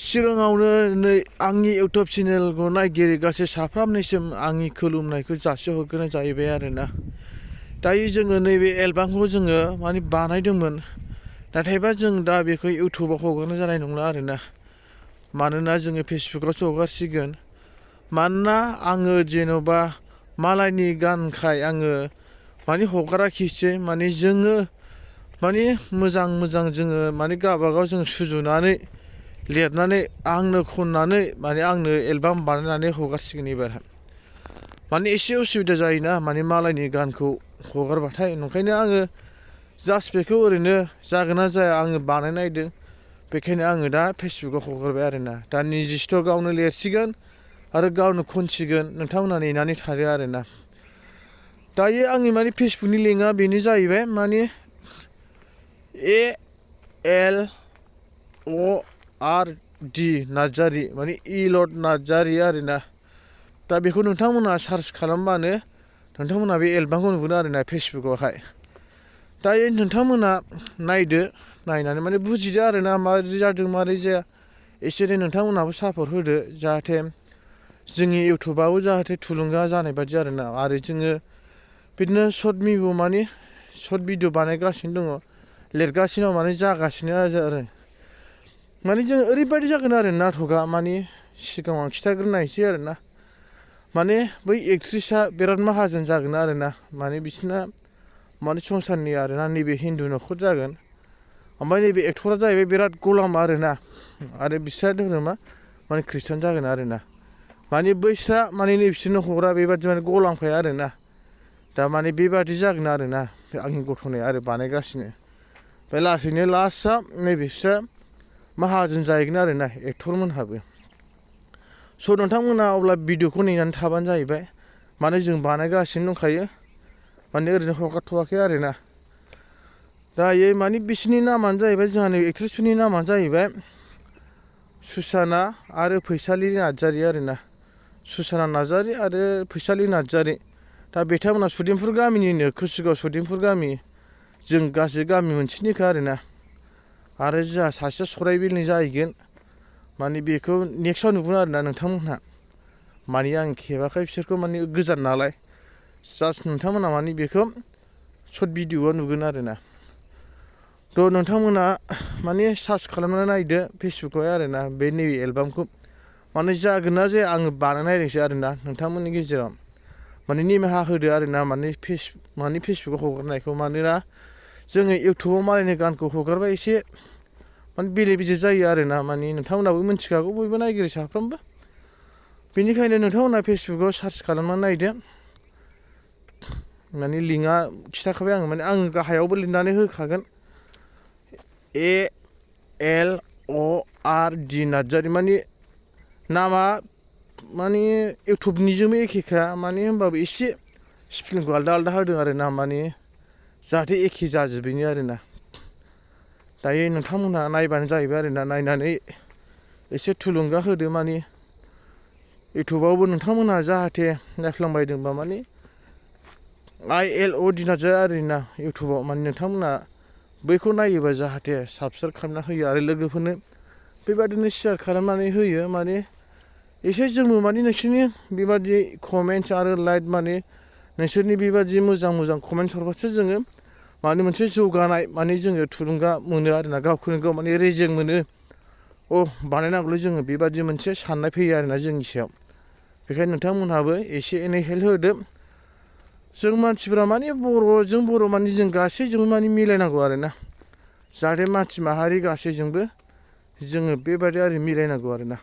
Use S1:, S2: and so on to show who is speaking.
S1: सिगाङावनो नै आंनि इउटुब चेनेलखौ नायगिरि गासै साफ्रामनिसिम आंनि खुलुमनायखौ जासिहरग्रोनाय जाहैबाय आरोना। दायो जोङो नैबे एलबामखौ जोङो माने बानायदोंमोन, नाथायबा जों दा बेखौ इउटुबाव हगारनाय जानाय नंला आरोना। मानोना जोङो फेसबुकावसो हगारसिगोन। मानोना आङो जेन'बा मालायनि गानखाय आङो माने हगाराखिसै, माने जोङो माने मोजां जोङो माने गावबागाव जों सुजुनानै लिरनानै आंनो खननानै माने आंनो एलबाम बानायनानै हगारसिगोन एबार। माने एसे उसुबिदा जायोना माने मालायनि गानखौ हगारबाथाय, ओंखायनो आङो जास्ट बेखौ ओरैनो जागोन ना जाया आङो बानायनायदों, बेखायनो आङो दा फेसबुकाव हगारबाय आरोना। दा निजिस्थ' गावनो लिरसिगोन आरो गावनो खनसिगोन, नोंथांमोना नेनानै थादो आरोना। दायो आंनि माने फेसबुकनि लिंकआ बेनो जाहैबाय माने ALORD नार्जारि, माने इलद नार्जारि आरोना। दा बेखौ नोंथांमोना सार्च खालामबानो नोंथांमोना बे एलबामखौ नुगोन आरोना फेसबुकावहाय। दायो नोंथांमोना नायदो, नायनानै माने बुजिदो आरोना मारै जादों मारै जाया। एसे नोंथांमोनाबो सापर्ट होदो, जाहाथे जोंनि इउटुबाबो जाहाथे थुलुंगा जानाय बादि आरोना। आरो जोङो बिदिनो सर्ट भिडिअ बानायगासिनो दङ, लिरगासिनो दं, माने जागासिनो आरो। माने जों ओरैबायदि जागोन आरो नाटकआ, माने सिगाङाव आं खिथाग्रोनायसै आरोना। माने बै एक्ट्रिसा बिराद माहाजोन जागोन आरोना, माने बिसोरना माने संसारनि आरोना नैबे हिन्दु न'खर जागोन। ओमफ्राय नैबे एक्टरा जाहैबाय बिराद गलाम आरोना, आरो बिस्रा धोरोमा माने खृष्टान जागोन आरोना। माने बैस्रा माने नैबिसोरनो हरा बेबादि माने गलामखाया आरोना। दा माने बेबादि जागोन आरोना आंनि गथ'नाया आरो बानायगासिनो। ओमफ्राय लासैनो लास्टआ नैबिस्रा माहाजोन जाहैगोन आरोना एक्टरमोनहाबो। स' नोंथांमोना अब्ला भिडिअखौ नेनानै थाबानो जाहैबाय, माने जों बानायगासिनो दंखायो, माने ओरैनो हगारथ'वाखै आरोना। दायो माने बिसोरनि नामानो जाहैबाय, जोंहा नै एक्ट्रिसफोरनि नामानो जाहैबाय सुसाना आरो फैसालि नार्जारि आरोना। सुसाना नार्जारि आरो फैसालि नार्जारि। दा बिथांमोना सुदेमफुर गामिनिनो, कुसिगाव सुदेमफुर गामि, जों गासै गामि मोनसेनिखा आरोना। आरो जोंहा सासेया सराइबिलनि जाहैगोन, माने बेखौ नेक्स्टआव नुगोन आरोना नोंथांमोनहा। माने आं खेबाखै बिसोरखौ, माने गोजान नालाय, जास्ट नोंथांमोना माने बेखौ सर्ट भिडिअआव नुगोन आरोना। थ' नोंथांमोना माने सार्च खालामनानै नायदो फेसबुकावहाय आरोना बे नैबे एलबामखौ। माने जागोन ना जाया आङो बानायनायदोंसो आरोना नोंथांमोननि गेजेराव। माने निमाहा होदो आरोना, माने फेसबुकाव हगारनायखौ। मानोना जोङो इउटुबाव मालायनि गानखौ हगारबा एसे माने बेले बेजे जायो आरोना। माने नोंथांमोनाबो मिथिखागौ, बयबो नायगिरि साफ्रोमबो। बेनिखायनो नोंथांमोना फेसबुकाव सार्च खालामनानै नायदो। माने लिंकआ खिथाखाबाय आङो, माने आं गाहायावबो लिरनानै होखागोन। ALORD नार्जारि, माने नामा माने इउटुबनिजोंबो एखेखा, माने होमबाबो एसे स्पेलिंखौ आलदा आलदा होदों आरोना, माने जाहाथे एखे जाजोबैनि आरोना। दायो नोंथांमोनहा नायबानो जाहैबाय आरोना, नायनानै एसे थुलुंगा होदो। माने इउटुबावबो नोंथांमोनहा जाहाथे नायफ्लांबायदोंबा माने ILOD नार्जारि आरोना इउटुबाव, माने नोंथांमोनहा बैखौ नायोबा जाहाथे साबस्क्राइब खालामना होयो आरो लोगोफोरनो बेबादिनो शेयार खालामनानै होयो। माने एसे जोंबो माने नोंसोरनि बेबादि कमेन्टस आरो लाइक, माने नोंसोरनि बेबादि मोजां कमेन्टस हरबासो जोङो माने मोनसे जौगानाय, माने जोङो थुलुंगा मोनो आरोना, गावखौनो गाव माने रेजें मोनो। बानायनांगौलै जोङो, बेबादि मोनसे साननाय फैयो आरोना जोंनि सायाव। बेखायनो नोंथांमोनहाबो एसे एनै हेल्प होदो। जों मानसिफ्रा माने बर'जों बर' माने जों गासैजोंबो माने मिलायनांगौ आरोना, जाहाथे मानसि माहारि गासैजोंबो जोङो बेबादि आरो मिलायनांगौ आरोना।